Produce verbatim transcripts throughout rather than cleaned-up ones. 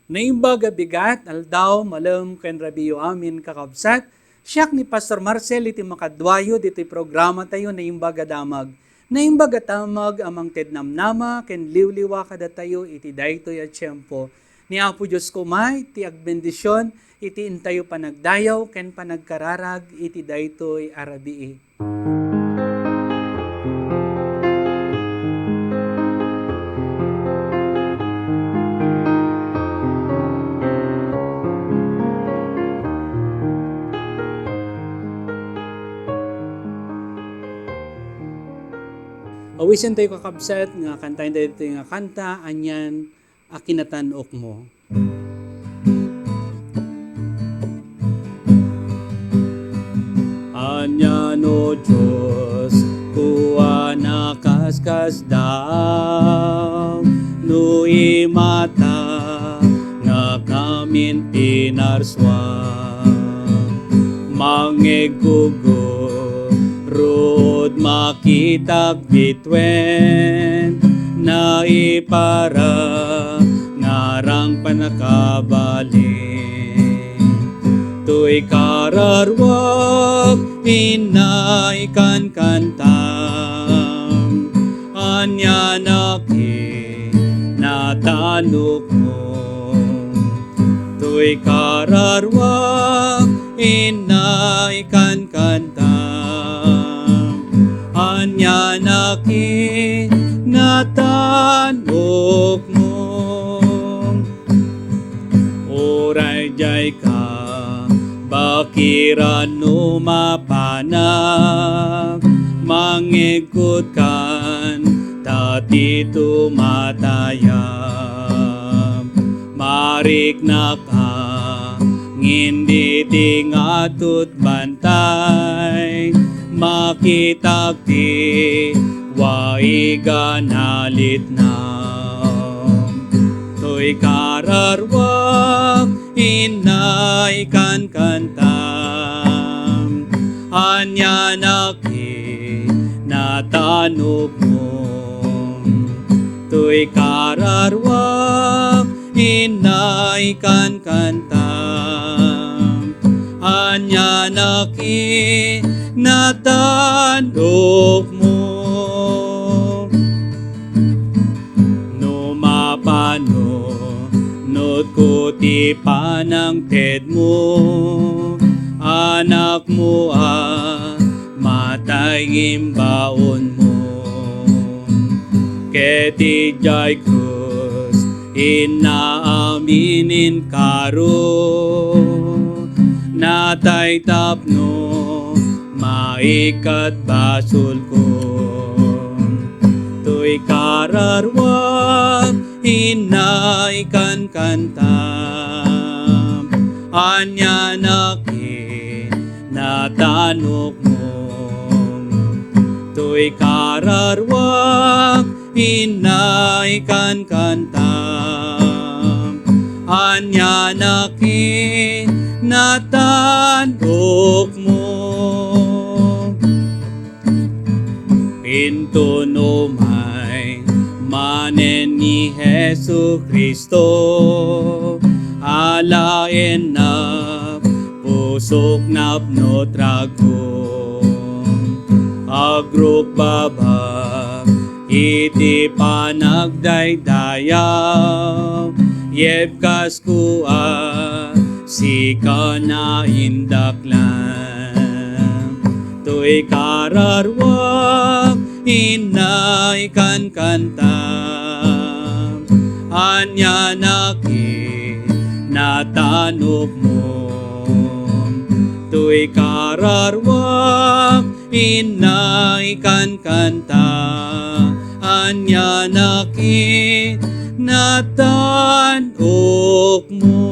Naimbag a bigat, aldaw, malem, ken rabiiyo amin, kakabsat. Siak ni Pastor Marcel iti makaduayo ditoy programa tayo, Naimbag a Damag. Naimbag a damag a mangted namnama ken liwliwa kadatayo iti daytoy a tiempo. Ni Apo Dios koma ti agbendision iti intayo panagdayaw ken panagkararag iti daytoy a rabii. Awisen tayo, kakabsat, nga kantaen tayo ditoy nga kanta, Anian a Kinatan-okmo. Ania no Dios, kua, nakaskasdaaw, no imata nga kamin pinarsua. Mangeggugo, ruod makitak bituen, naipara ngarang panakabali. Toy kararuak, inna ikankantam, ania na kinatan-okmo. Toy kararuak, inna ikankantam, ania na kinatan-okmo. Uray diay ka bakiran no mapanak, mangegkutkan ta ti tumatayab. Mariknak a ngin diti nga tutbantay, makitak ti waigan a litnam. Toy kararuak, inna ikankantam, ania na kinatan-okmo. Toy kararuak, inna ikankantam, ania na kinatan-okmo. No mapanunotko ti panangtedmo, anakmo a matay imbaonmo. Ket idiay krus, inna amin inkaro, natay tapno maikkat basolko. Toy kararuak, inna ikankantam, ania na kinatan-okmo. Toy kararuak, inna ikankantam, ania na kinatan-okmo. Inton umay manen ni Jesu-Cristo, alaennak, pusok napno ragon. Agrukbabak iti panagdaydayaw, yebkasko a sika naindaklan. Toy kararuak, inna ikankantam, ania na kinatan-okmo. Toy kararuak, inna ikankantam, ania na kinatan-okmo.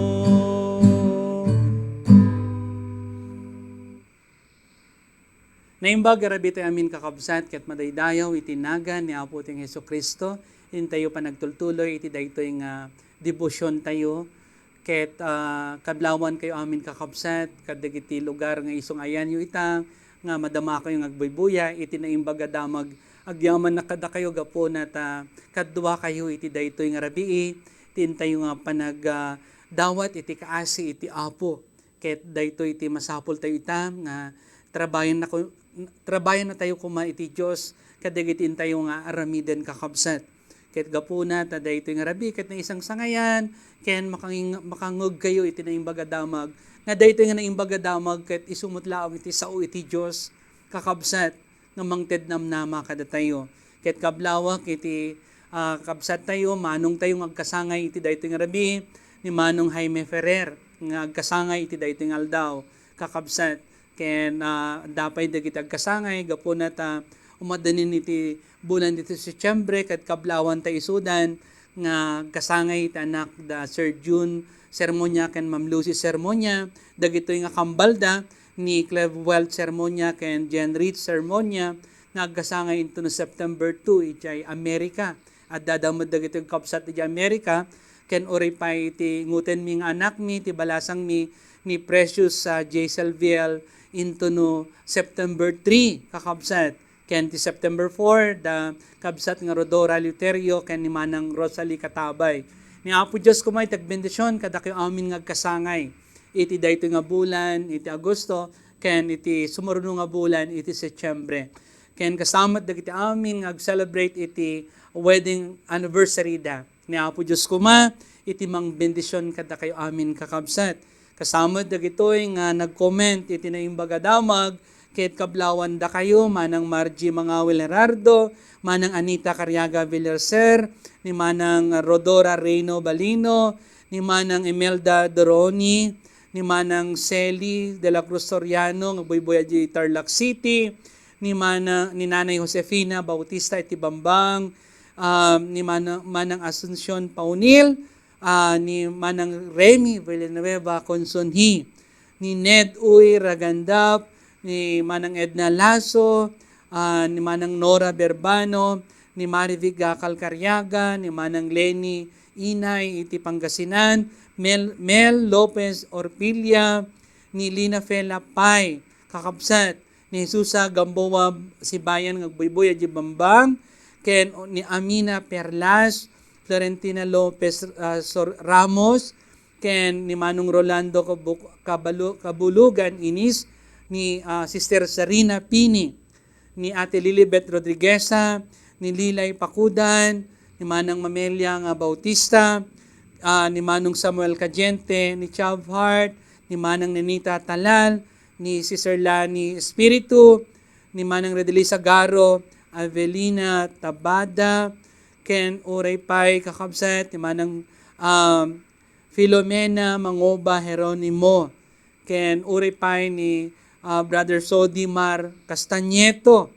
Naimbag a rabii tayo amin, kakabsat, ket madaydayaw iti nagan ni Apo tayong Jesu-Cristo, intayo panagtultuloy iti daytoy nga debosion tayo. Ket, ah, kablawan kayo amin, kakabsat, kadagiti lugar nga isu nga ayanyo ita, nga madama kayo nga agbuybuya iti Naimbag a Damag. Agyamannak kadakayo gapuna ta kadua kayo iti daytoy nga rabii. ti intayo nga panag, ah, dawat iti kaasi iti Apo. Ket daytoy ti masapultayo ita nga trabayan na ku-, trabayan na tayo koma iti Dios kadagiti intayo nga aramiden, kakabsat. Ket gapuna ta daytoy nga rabii ket naisangsangayan, ken makanging-, makangngegkayo iti Naimbag a Damag, nga daytoy nga Naimbag a Damag ket isu met laeng iti sao iti Dios, kakabsat, nga mangted namnama kadatayo. Ket kablawak iti, ah, kabsattayo, manongtayo nga agkasangay iti daytoy nga rabii, ni Manong Jaime Ferrer nga agkasangay iti daytoy nga aldaw, kakabsat. Ken, ah, adda pay dagiti agkasangay, gapuna ta umaddanin iti bulan ditoy Setiembre, ket kablawanta isudan nga agkasangay iti anak da Sir Jun Sermonia ken Ma'am Lucy Sermonia, dagitoy nga kambalda ni Clev Welt Sermonia ken Jen Rich Sermonia, nga agkasangay intono September two idiay Amerika. Adda met dagitoy kabsat idiay Amerika, ken uray pay iti ngutenmi nga anakmi, ti balasangmi ni Precious, ah, J Selviel, intono September three, kakabsat. Ken ti September four, da kabsat nga Rodora Luterio ken ni Manang Rosalie Katabay. Ni Apo Dios koma iti agbendision kadakayo amin nga agkasangay iti daytoy nga bulan, iti Agosto, ken iti sumuruno nga bulan, iti Setiembre. Ken kasta met dagiti amin nga ag-celebrate iti wedding anniversary da. Ni Apo Dios koma iti mangbendision kadakayo amin, kakabsat. Kasta met dagitoy nga nag-comment iti Naimbag a Damag, ket kablawandakayo, Manang Margie Mangawil Gerardo, Manang Anita Cariaga Villarser, ni Manang Rodora Reyno Balino, ni Manang Imelda Doroni, ni Manang Sally de la Cruz Soriano nga buybuyag iti Tarlac City, ni Mana-, ni Nanay Josefina Bautista iti Bambang, um, ni Mana-, Manang Asuncion Paunil, ah, ni Manang Remy Villanueva Consunji, ni Ned Uy Ragandap, ni Manang Edna Lasso, ah, ni Manang Nora Berbano, ni Marivic Gacal Cariaga, ni Manang Lenny Inay iti Pangasinan, Mel, Mel Lopez Orpilla, ni Lina Fe Lapay, kakabsat, ni Jesusa Gamboa Sibayan nga agbuybuy iti Bambang, ken ni Amina Perlas, Florentina Lopez, ah, Sor-, Ramos, ken ni Manong Rolando Kabu-, Kabalu-, Kabulugan Inis, ni, ah, Sister Sarina Pini, ni Ate Lilibet Rodrigueza, ni Lilay Pakudan, ni Manang Mamelia nga Bautista, ah, ni Manong Samuel Cadiente, ni Chav Hart, ni Manang Nenita Talal, ni Sister Lani Espiritu, ni Manang Redelisa Garo, Avelina Tabada, ken uray pay, kakabsat, ni Manang, um, Filomena Mangoba Jeronimo, ken uray pay ni, ah, Brother Sodimar Castañeto,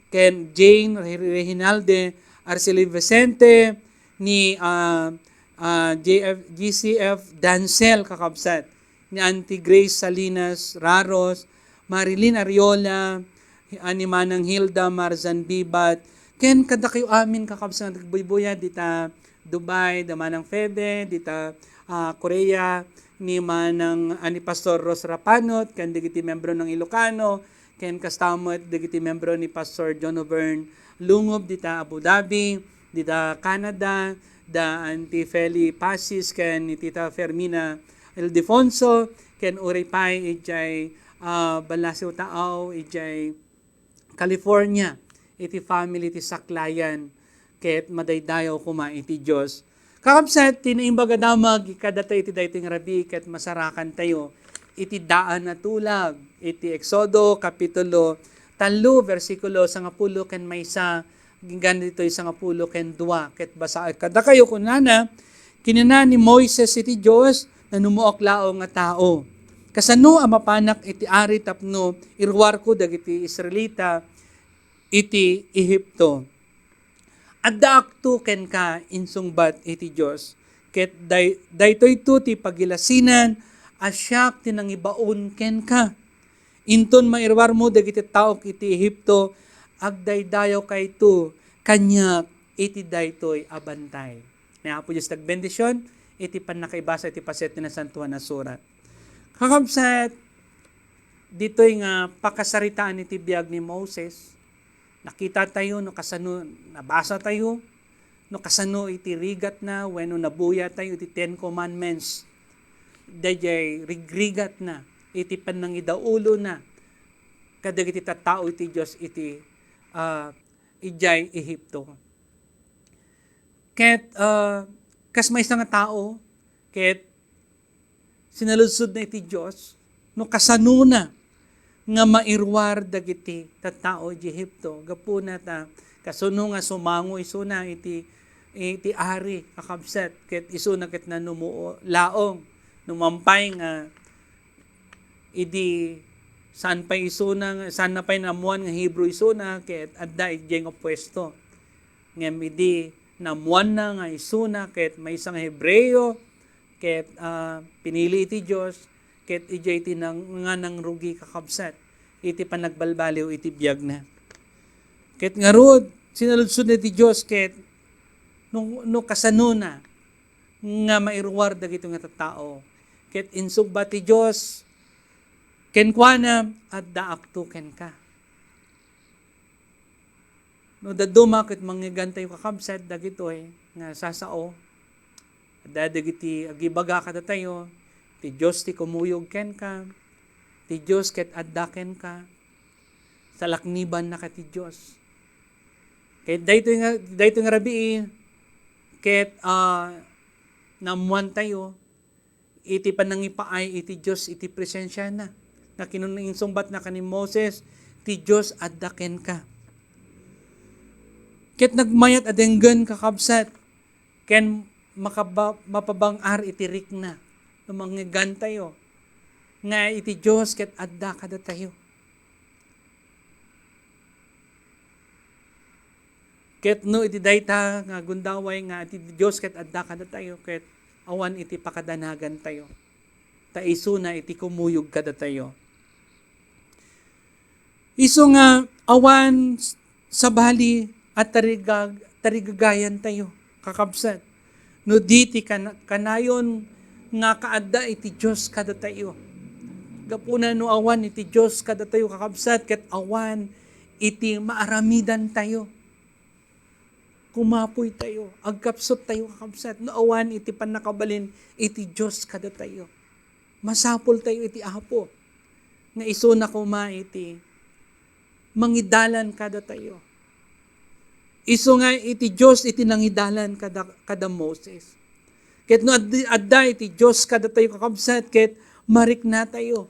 ken Jane Re-, Reginalde Arceli Vicente, ni, ah, ah, J F, G C F Dancel, kakabsat, ni Auntie Grace Salinas Raros, Marilyn Ariola, ah, ni Manang Hilda Marzan Bibat, ken kadakayo amin, kakabsat, nga agbuybuya dita Dubai, da Manang Febe, dita, ah, Korea, ni Manang, ah, ni Pastor Ros Rapanot, ken dagiti membro ng Ilocano, ken kasta met dagiti membro ni Pastor John Overn Lungob dita Abu Dhabi, dita Canada, da Auntie Feli Pasis, ken ni Tita Fermina Ildefonso, ken uray pay idiay, ah, Balasiw Taaw, idiay California, iti family ti saklayan, ket madaydayaw koma iti Dios. Kakabsat, ti Naimbag a Damag kadatayo iti daytoy nga rabii, ket masarakantayo iti daan a tulag, iti Exodo, kapitulo tallo, bersikulo sangapulo ken maysa, agingga ditoy sangapulo ken dua, ket basaek kadakayo, kunana, Kinuna ni Moises iti Dios, "Nanumuak laeng a tao. Kasano a mapanak iti ari tapno iruarko dagiti Israelita iti Egipto? Addaakto kenka," insungbat iti Dios, "ket day-, daytoyto ti pagilasinan a siak ti nangibaon kenka. Inton mairuarmo dagiti taok iti Egipto, agdaydayawkayto kaniak iti daytoy a bantay." Ni Apo Dios ti agbendision iti pannakaibasa iti paset ti Nasantoan a Surat. Kakabsat, ditoy nga pakasaritaan iti biag ni Moses, nakita tayo no kasano, nabasa tayo no kasano iti rigatna wenno nabuyatayo iti Ten Commandments, daydiay rigrigatna iti pannangidaulona kadagiti tattao iti Dios iti, ah, idiay Ehipto. Ket, ah, kas maysa nga tao, ket sinaludsodna iti Dios no kasanona nga mairuar dagiti tattao iti Ehipto. Gapuna ta kasano nga sumango isuna iti, iti ari, kakabsat, ket isuna ket nanumuo laeng. Numampay nga idi saan pay isuna, saanna pay naammuan nga Hebrew isuna, ket adda idiay nga puesto. Ngem idi naammuanna nga isuna ket maysa nga Hebreo, ket, ah, pinili iti Dios, ket idiay ti nang-, nga nangrugi, kakabsat, iti panagbalbaliw iti biagna. Ket ngarud, sinaludsodna iti Dios ket no, no kasanona nga mairuar dagito nga tattao. Ket insungbat ti Dios kenkuana, "Addaakto kenka." No dadduma ket mangngeggantayo, kakabsat, dagitoy nga sasao, adda dagiti agibaga kadatayo, "Ti Dios ti kumuyog kenka, ti Dios ket adda kenka, salaknibannaka ti Dios." Ket daytoy nga, daytoy nga rabii, ket, ah, naammuantayo iti panangipaay iti Dios iti presensiana. Nga kinuna, insungbatna ken ni Moses, "Ti Dios adda kenka." Ket nagmayat a denggen, kakabsat, ken makaba-, mapabang-ar iti rikna no mangngeggantayo nga iti Dios ket adda kadatayo. Ket no iti dayta nga gundaway nga iti Dios ket adda kadatayo, ket awan iti pakadanagantayo, ta isuna iti kumuyog kadatayo. Isu nga awan sabali a tarigag-, tarigagayantayo, kakabsat, no di ti kana-, kanayon nga kaadda iti Dios kadatayo. Gapuna no awan iti Dios kadatayo, kakabsat, ket awan iti maaramidantayo. Kumapoytayo, agkapsuttayo, kakabsat, no awan iti pannakabalin iti Dios kadatayo. Masapultayo iti Apo nga isuna koma iti mangidalan kadatayo. Isu nga iti Dios iti nangidalan kada, kada Moses. Ket no addi-, adda iti Dios kadatayo, kakabsat, ket mariknatayo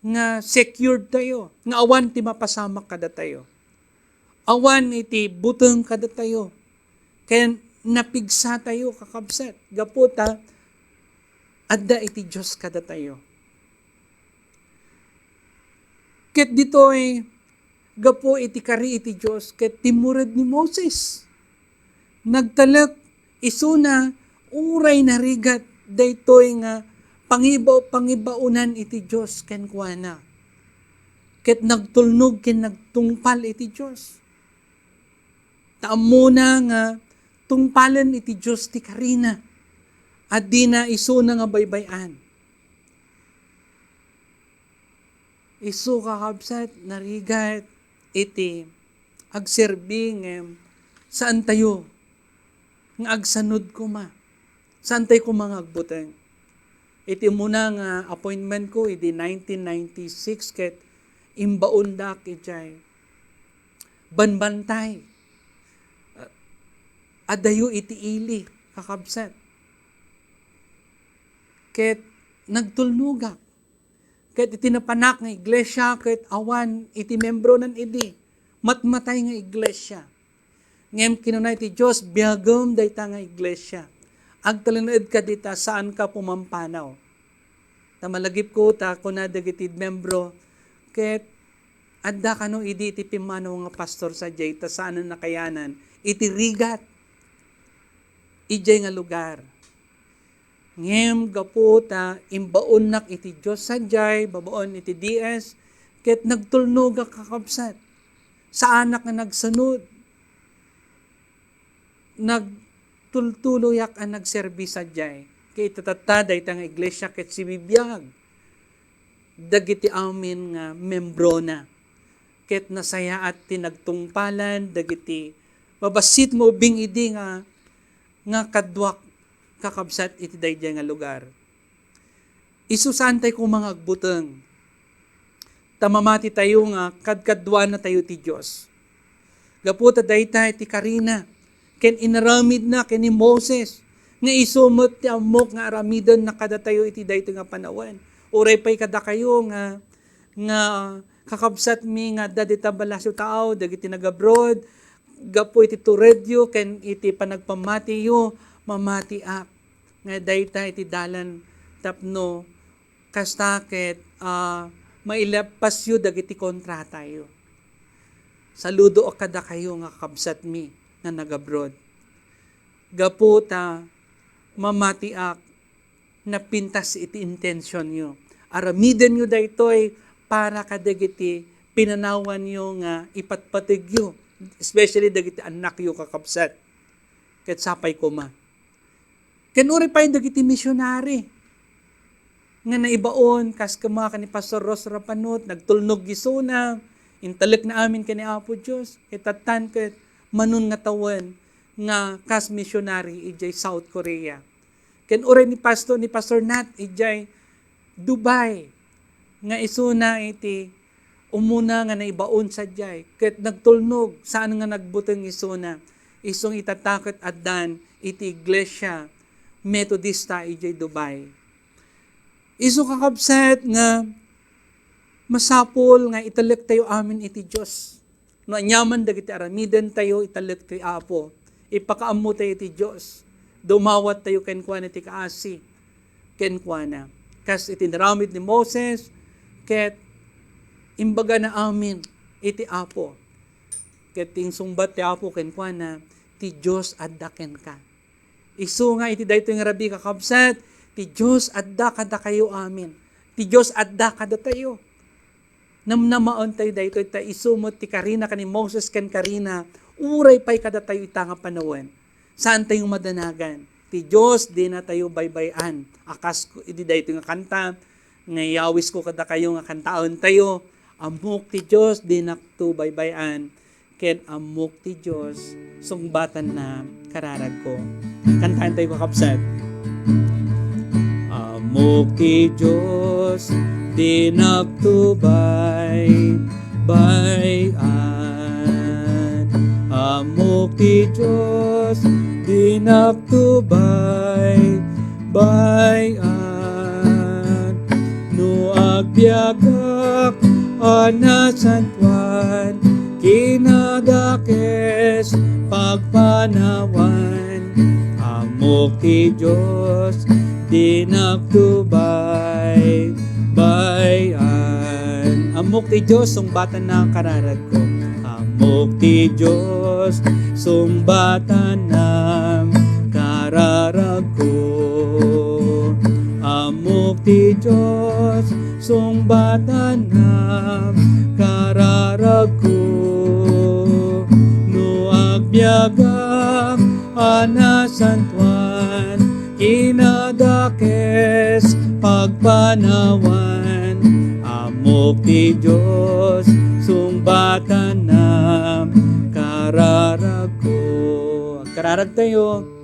nga secured tayo, nga awan ti mapasamak kadatayo. Awan iti buteng kadatayo. Ken napigsatayo, kakabsat, gapu ta adda iti Dios kadatayo. Ket ditoy, gapu iti kari iti Dios, ket timmured ni Moses. Nagtalek isuna uray narigat daytoy nga pangiba-, pangibaonan iti Dios kenkuana. Ket nagtulnog ken nagtungpal iti Dios. Ta ammona nga tungpalen iti Dios ti karina, a dina isuna nga baybay-an. Isu, kakabsat, narigat iti agserbi ngem saantayo nga agsanud koma. Saantayo koma nga agbuteng. Iti umuna nga appointment ko idi nineteen ninety-six ket imbaondak idiay banbantay. Adayo iti ili, kakabsat. Ket nagtulnogak. Ket iti napanak nga iglesia ket awan iti membronan idi. Matmatay nga iglesia. Ngem kinuna iti Dios, "Biagem dayta nga iglesia. Agtalinaedka dita, saanka pumampanaw." Ta malagipko ta kuna dagiti membro, ket adda kano idi iti pimmanaw nga pastor sadiay ta saanen a kayanan iti rigat idiay nga lugar. Ngem gapu ta imbaonnak iti Dios sadiay babaen iti D S, ket nagtulnogak, kakabsat. Saanak nga nagsanud. Nagtultuloyak a nagserbi sadiay. Ket ita tatta, dayta nga iglesia ket sibibiag dagiti amin nga membrona. Ket nasayaat ti nagtungpalan dagiti Mabassit mo ubing idi nga, nga kaduak kakabsat iti daydiay nga lugar. Isu saantay koma nga agbuteng. Ta mamatitayo nga kadkaduanatayo ti Dios. Gapu ta dayta iti karina, ken inaramidna ken ni Moses, nga isu met ti ammok nga aramidenna kadatayo iti daytoy nga panawen. Uray pay kadakayo nga, nga kakabsatmi nga adda dita balaso tao, dagiti nagabroad, gapu iti turedyo ken iti panagpamatiyo, mamatiak. Nga dayta iti dalan tapno kasta ket, ah, mailappasyo dagiti kontratayo. Saludoak kadakayo nga kakabsatmi nga nagabroad. Gapu ta mamatiak, napintas iti intentionyo. Aramidenyo daytoy para kadagiti pinanawanyo nga ipatpategyo, especially dagiti annakyo, kakabsat. Ket sapay koma. Ken uray pay dagiti misionary nga naibaon, kas koma ken ni Pastor Ros Rapanut, nagtulnog isuna, intalekna amin ken ni Apo Dios, ket tattan ket manon nga tawen nga kas misionary idiay South Korea. Ken uray ni Pastor, ni Pastor Nat idiay Dubai, nga isuna iti umuna nga naibaon sadiay, ket nagtulnog, saan nga nagbuteng isuna. Isu nga itatta ket addan iti Iglesia Metodista idiay Dubai. Isu, kakabsat, nga masapul nga italektayo amin iti Dios. No aniaman dagiti aramidentayo, italek ti Apo. Ipakaammotayo iti Dios. Dumawattayo kenkuana iti kaasi kenkuana. Kas iti inaramid ni Moses, ket imbagana amin iti Apo. Ket insungbat ti Apo kenkuana, "Ti Dios adda kenka." Isu nga iti daytoy nga rabii, kakabsat, ti Dios adda kadakayo amin. Ti Dios adda kadatayo. Namnamaentayo daytoy ta isu met ti karina ken ni Moses ken karina, uray pay kadatayo ita nga panawen. Saantayo madanagan. Ti Dios dinatayo baybay-an. A kas ku-, idi daytoy nga kanta, nga iyawisko kadakayo nga kantaentayo, "Ammok ti Dios, dinakto baybay-an." Ken ammok ti Dios, sungbatanna kararagko. Kantaentayo, kakabsat. Ammok ti Dios, dinakto bay-, bay-an. Ammok ti Dios, dinakto bay-, bay-an. No agbiagak a nasantoan, kinadakes pagpanawan. Ammok ti Dios, dinakto bay-, bay-an. Ammok ti Dios, sungbatanna kararagko. Ammok ti Dios, sungbatanna kararagko. Ammok ti Dios, sungbatanna kararagko. No agbiagak a nasantoan, kinadakes pagpanawan. Ammok ti Dios, sungbatanna kararagko. Agkararagtayo.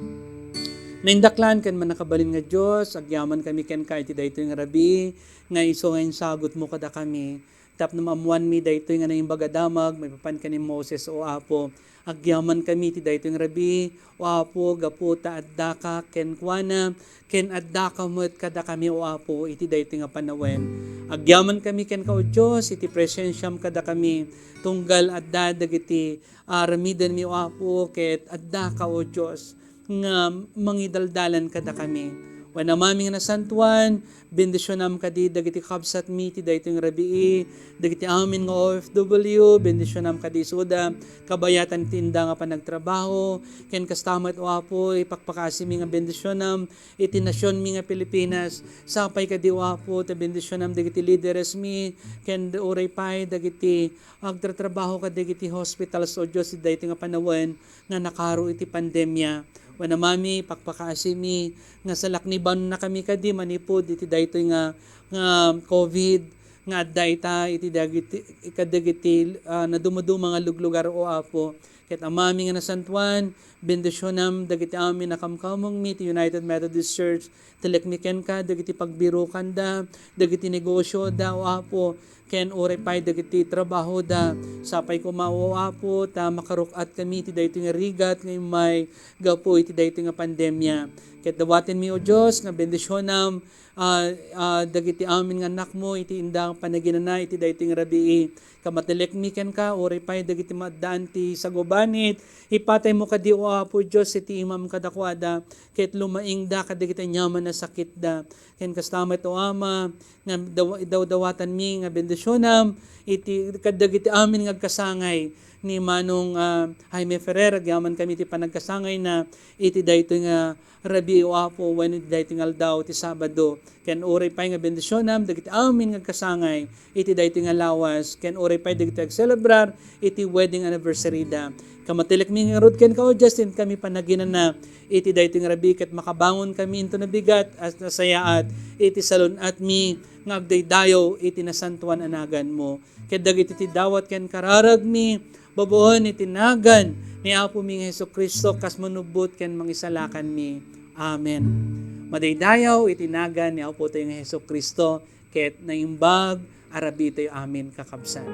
Naindaklan ken mannakabalin nga Dios, agyamankami kenka iti daytoy nga rabii, nga isu nga insagutmo kadakami. Tapno maammoanmi daytoy nga Naimbag a Damag maipapan ken ni Moses, O Apo. Agyamankami iti daytoy nga rabii, O Apo, gapu ta addaka kenkuana, ken addaka met kadakami, O Apo, iti daytoy nga panawen. Agyamankami kenka, O Dios, iti presensiam kadakami, tunggal adda dagiti aramidenmi, O Apo, ket addaka, O Dios, nga mangidaldalan kadakami. Wen Amami nga nasantoan, bendisionam kadi dagiti kabsatmi ti daytoy nga rabii, dagiti amin nga O F W, bendisionam kadi isuda, kabayatan ti inda nga panagtrabaho, ken kasta met, O Apo, ipakpakaasimi nga bendisionam iti nasionmi nga Pilipinas. Sapay kadi, O Apo, ta bendisionam dagiti lideresmi, ken uray pay dagiti agtratrabaho kadagiti hospitals, O Dios, iti daytoy nga panawen nga nakaro iti pandemia. Wen Amami, pakpakaasimi nga salaknibannakami kadi manipud iti daytoy nga, nga COVID, nga adda ita iti dagiti, kadagiti, ah, naduma-duma nga luglugar, O Apo. Ket Amami nga nasantuan, bendisionam dagiti amin a kamkamengmi ti United Methodist Church. Telekmi kenka dagiti pagbirokanda, dagiti negosioda, O Apo, ken uray pay dagiti trabahoda. Sapay koma, O Apo, ta makaruk-atkami iti daytoy nga rigat nga immay gapu iti daytoy nga pandemia. Ket dawatenmi, O Dios, nga bendisionam, ah, ah, dagiti amin nga annakmo iti inda panaginana iti daytoy nga rabii. Kamatelekmi kenka, uray pay dagiti maaddaan ti sagubanit, ipataymo kadi, O Apo Dios, iti imam kadakuada, ket lumaingda kadagiti aniaman a sakitda. Ken kasta met, O Ama, nga daw-, idawdawatanmi nga bendisionam iti, kadagiti amin nga agkasangay ni Manong, ah, Jaime Ferrer, agyamankami iti panagkasangayna iti daytoy nga rabii, O Apo, wenno iti daytoy nga aldaw ti Sabado. Ken uray pay nga bendisionam dagiti amin nga agkasangay iti daytoy nga lawas, ken uray pay dagiti agselebrar iti wedding anniversary da. Kamatelekmi ngarud kenka, O Dios, ti inkami panaginana iti daytoy nga rabii, ket makabangonkami inton nabigat a nasayaat iti salun-atmi nga agdaydayaw iti nasantoan a naganmo. Ket dagiti ti dawat ken kararagmi, babaen iti nagan ni Apomi nga Jesu-Cristo, kas manubbot ken mangisalakanmi. Amen. Madaydayaw iti nagan ni Apotayo nga Jesu-Cristo, ket naimbag a rabiitayo amin, kakabsat.